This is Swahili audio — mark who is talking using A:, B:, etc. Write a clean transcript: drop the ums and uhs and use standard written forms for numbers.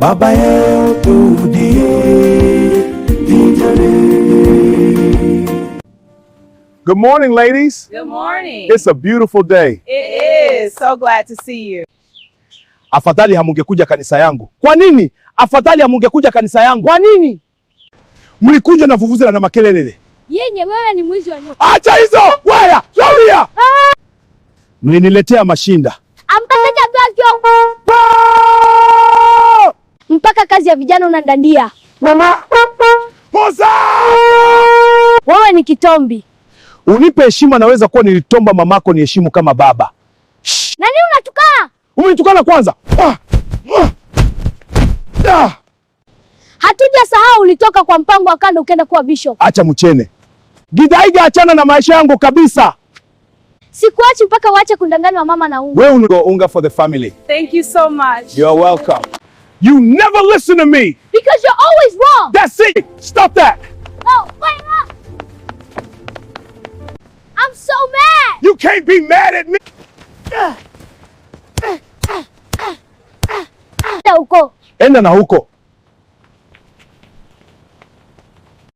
A: Baba yetu ndiye vijana.
B: Good morning, ladies.
C: Good morning.
B: It's a beautiful day.
C: It is. So glad to see you.
B: Afadhali hamungekuja kanisa yangu. Kwa nini? Afadhali hamungekuja kanisa yangu.
D: Kwa nini?
B: Mlikuja na vuvuzela na makelele.
D: Yenye wewe ni mwizi wa nyoka.
B: Acha hizo! Waya! Zuia! Mliniletea mashinda.
D: Mpaka kazi ya vijana unandandia.
B: Mama! Poza!
D: Wewe ni kitombi.
B: Unipe heshima, naweza kuwa nilitomba mamako niheshimu kama baba.
D: Nani unatukana?
B: Umenitukana kwanza. Ah! Ah! Ah!
D: Hatujasahau ulitoka kwa mpango wa kando ukaenda kuwa bishop.
B: Acha mchene. Githaiga, achana na maisha yangu kabisa.
D: Sikuachi mpaka uache kundanganywa mama na unga.
B: Wewe ungo unga for the family.
C: Thank you so much.
B: You are welcome. You never listen to me.
D: Because you're always wrong.
B: That's it. Stop that.
D: No, wait up. I'm so mad.
B: You can't be mad at me.
D: Enda huko.
B: Enda na huko.